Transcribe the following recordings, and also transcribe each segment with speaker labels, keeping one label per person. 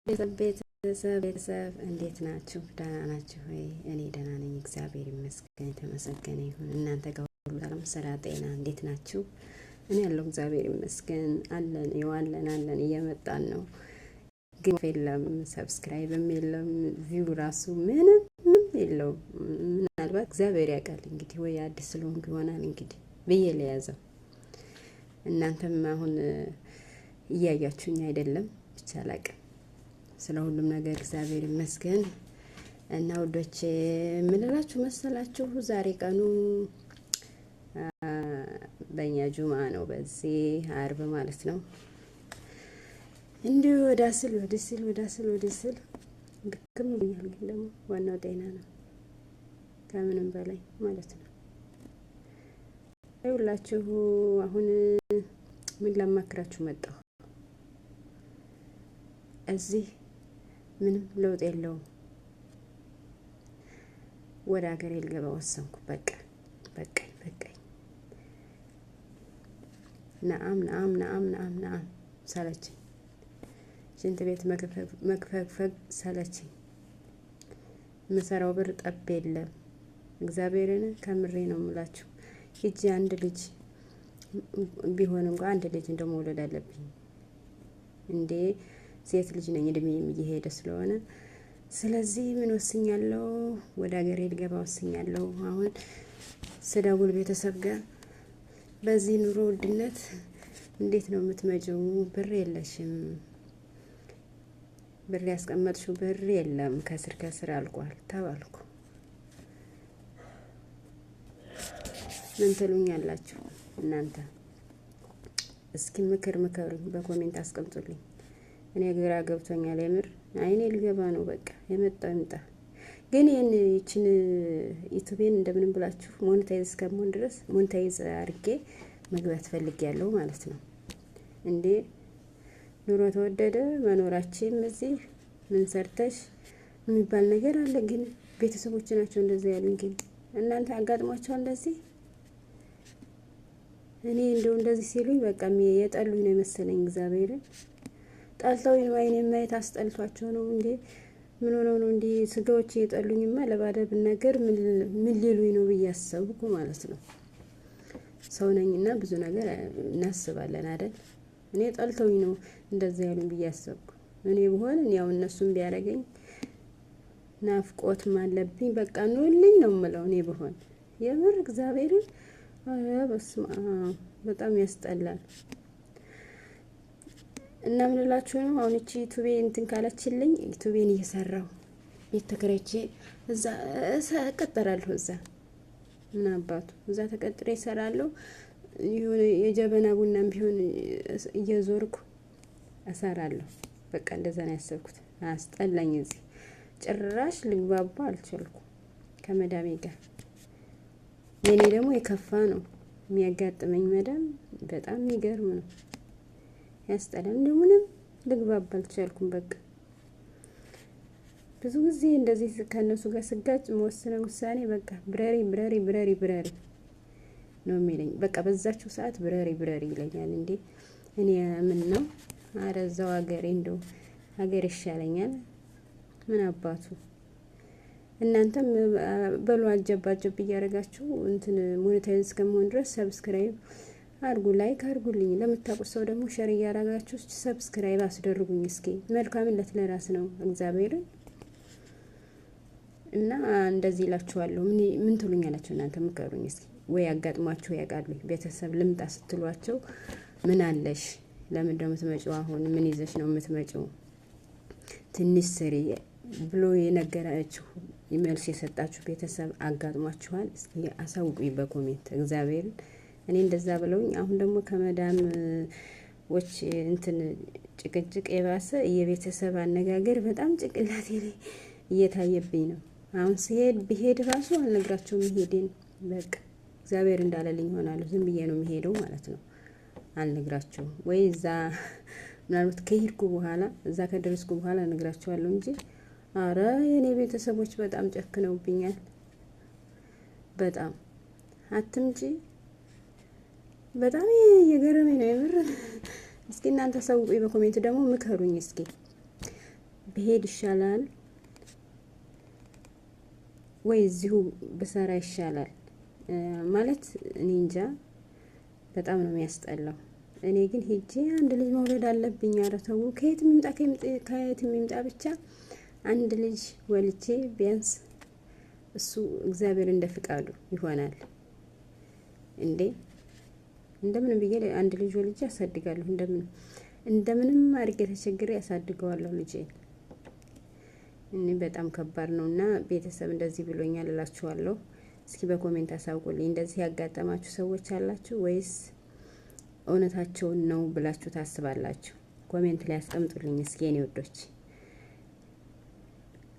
Speaker 1: ቤተሰብ ቤተሰብ እንዴት ናችሁ? ደህና ናችሁ ወይ? እኔ ደህና ነኝ፣ እግዚአብሔር ይመስገን፣ የተመሰገነ ይሁን። እናንተ ጋር ሁሉ ሰላም፣ ስራ፣ ጤና እንዴት ናችሁ? እኔ ያለው እግዚአብሔር ይመስገን አለን፣ ይኸው አለን አለን፣ እየመጣን ነው። ግን የለም፣ subscribe ም የለም፣ view ራሱ ምንም የለውም። ምናልባት እግዚአብሔር ያውቃል እንግዲህ፣ ወይ አዲስ ስለሆንኩ ይሆናል እንግዲህ ብዬ ለያዘው። እናንተም አሁን እያያችሁኝ አይደለም፣ ብቻ አላውቅም። ስለ ሁሉም ነገር እግዚአብሔር ይመስገን። እና ውዶቼ የምንላችሁ መሰላችሁ፣ ዛሬ ቀኑ በእኛ ጁማ ነው፣ በዚህ አርብ ማለት ነው። እንዲሁ ወዳ ስል ወዲህ ስል ወዳ ስል ወዲህ ስል ድክም ብኛል። ግን ደግሞ ዋናው ጤና ነው ከምንም በላይ ማለት ነው። ሁላችሁ አሁን ምን ላማክራችሁ መጣሁ እዚህ ምንም ለውጥ የለውም። ወደ ሀገሬ ልገባ ወሰንኩ። በቃ በቃኝ በቃኝ። ነአም ነአም ነአም ነአም ነአም ሰለችኝ። ሽንት ቤት መክፈግፈግ ሰለችኝ። የምሰራው ብር ጠብ የለም። እግዚአብሔርን ከምሬ ነው የምላችሁ። ሂጂ አንድ ልጅ ቢሆን እንኳ አንድ ልጅ እንደ መውለድ አለብኝ እንዴ ሴት ልጅ ነኝ፣ እድሜም እየሄደ ስለሆነ ስለዚህ ምን ወስኛለሁ? ወደ ሀገሬ ልገባ ወስኛለሁ። አሁን ስደውል ቤተሰብ ጋር በዚህ ኑሮ ውድነት እንዴት ነው የምትመጪው? ብር የለሽም፣ ብር ያስቀመጥሽው ብር የለም፣ ከስር ከስር አልቋል ተባልኩ። ምን ትሉኛላችሁ እናንተ? እስኪ ምክር ምከሩኝ፣ በ comment አስቀምጡልኝ። እኔ ግራ ገብቶኛል የምር አይኔ ልገባ ነው። በቃ የመጣው ይምጣ። ግን ይህን ይችን ዩቱቤን እንደምንም ብላችሁ monetize እስከመሆን ድረስ monetize አድርጌ መግባት ፈልጌያለሁ ማለት ነው። እንዴ ኑሮ ተወደደ፣ መኖራችን እዚህ ምን ሰርተሽ የሚባል ነገር አለ። ግን ቤተሰቦች ናቸው እንደዚህ ያሉኝ። ግን እናንተ አጋጥሟቸዋል እንደዚህ? እኔ እንደው እንደዚህ ሲሉኝ በቃ የጠሉኝ ነው የመሰለኝ እግዚአብሔርን ጠልተውኝ ነው። አይኔ ማየት አስጠልቷቸው ነው እንዴ? ምን ሆነው ነው እንዴ? ስጋዎች የጠሉኝማ ለባዳ ብናገር ምን ሊሉኝ ነው ብዬ አሰብኩ ማለት ነው። ሰው ነኝና ብዙ ነገር እናስባለን አይደል? እኔ ጠልተውኝ ነው እንደዛ ያሉኝ ብዬ አሰብኩ። እኔ ብሆን ያው እነሱም ቢያደርገኝ ናፍቆትም አለብኝ በቃ ኑልኝ ነው የምለው እኔ ብሆን የምር እግዚአብሔርን። ኧረ በስመ አብ በጣም ያስጠላል። እና ምን እላችሁ ነው አሁን እቺ ዩቱቤ እንትን ካለችልኝ ዩቱቤን እየሰራሁ ቤት ተከራይቼ እዛ እቀጠራለሁ። እዛ እና አባቱ እዛ ተቀጥሬ እሰራለሁ። የሆነ የጀበና ቡናም ቢሆን እየዞርኩ እሰራለሁ። በቃ እንደዛ ነው ያሰብኩት። አስጠላኝ። እዚህ ጭራሽ ልግባባ አልቻልኩ ከመዳሜ ጋር። የኔ ደግሞ የከፋ ነው የሚያጋጥመኝ መዳም በጣም የሚገርም ነው። ያስጠላል። እንደው ምንም ልግባባ አልቻልኩም። በቃ ብዙ ጊዜ እንደዚህ ከእነሱ ጋር ስጋጭ መወስነው ውሳኔ በቃ ብረሪ ብረሪ ብረሪ ብረሪ ነው የሚለኝ። በቃ በዛችው ሰዓት ብረሪ ብረሪ ይለኛል። እንዴ እኔ ምን ነው አረ እዛው ሀገሬ እንደው ሀገር ይሻለኛል። ምን አባቱ እናንተም በሉ አጀብ አጀብ እያደረጋችሁ እንትን monetize እስከመሆን ድረስ subscribe አርጉ፣ like አርጉልኝ። ለምታውቁት ሰው ደግሞ share እያደረጋችሁ subscribe አስደርጉኝ። እስኪ መልካምነት ለራስ ነው እግዚአብሔርን እና እንደዚህ እላችኋለሁ። ምን ትሉኛላችሁ እናንተ ምከሩኝ እስኪ። ወይ አጋጥሟችሁ ያውቃሉ? ቤተሰብ ልምጣ ስትሏቸው ምን አለሽ? ለምን ነው የምትመጪው? አሁን ምን ይዘሽ ነው የምትመጪው? ትንሽ ስሪ ብሎ የነገራችሁ መልስ የሰጣችሁ ቤተሰብ አጋጥሟችኋል? እስኪ አሳውቁኝ በ comment እግዚአብሔርን። እኔ እንደዛ ብለውኝ አሁን ደግሞ ከመዳም እንትን ጭቅጭቅ የባሰ የቤተሰብ አነጋገር በጣም ጭንቅላቴ ላይ እየታየብኝ ነው። አሁን ስሄድ ብሄድ ራሱ አልነግራቸውም መሄዴን። በቃ እግዚአብሔር እንዳለልኝ ይሆናሉ። ዝም ብዬ ነው የሚሄደው ማለት ነው። አልነግራቸውም ወይ እዛ ምናልባት ከሄድኩ በኋላ እዛ ከደረስኩ በኋላ እነግራቸዋለሁ እንጂ አረ የእኔ ቤተሰቦች በጣም ጨክነውብኛል። በጣም አትምጪ በጣም የገረመኝ ነው የምር። እስኪ እናንተ ሰው በ comment ደግሞ ምከሩኝ እስኪ። ብሄድ ይሻላል ወይ እዚሁ ብሰራ ይሻላል? ማለት እኔ እንጃ፣ በጣም ነው የሚያስጠላው። እኔ ግን ሄጄ አንድ ልጅ መውለድ አለብኝ። ኧረ ተው፣ ከየት ይምጣ ከየት ይምጣ ብቻ አንድ ልጅ ወልጄ ቢያንስ እሱ እግዚአብሔር እንደ ፍቃዱ ይሆናል እንዴ። እንደምንም ብዬ አንድ ልጅ ወልጄ አሳድጋለሁ። እንደምንም እንደምንም አድርጌ ተቸግሬ አሳድገዋለሁ ልጄን። እኔ በጣም ከባድ ነው እና ቤተሰብ እንደዚህ ብሎኛል እላችኋለሁ። እስኪ በ comment አሳውቁልኝ። እንደዚህ ያጋጠማችሁ ሰዎች አላችሁ ወይስ እውነታቸውን ነው ብላችሁ ታስባላችሁ? Comment ላይ አስቀምጡልኝ እስኪ የኔ ውዶች።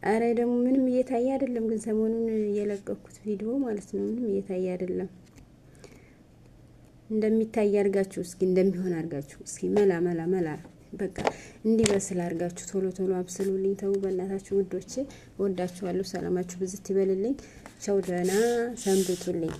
Speaker 1: አረ ደግሞ ምንም እየታየ አይደለም፣ ግን ሰሞኑን የለቀኩት ቪዲዮ ማለት ነው ምንም እየታየ አይደለም። እንደሚታይ አድርጋችሁ እስኪ እንደሚሆን አድርጋችሁ እስኪ መላ መላ መላ በቃ እንዲበስል አድርጋችሁ ቶሎ ቶሎ አብስሉልኝ። ተው በእናታችሁ ውዶቼ፣ እወዳችኋለሁ። ሰላማችሁ ብዝት ይበልልኝ። ቻው፣ ደህና ሰንብቱልኝ።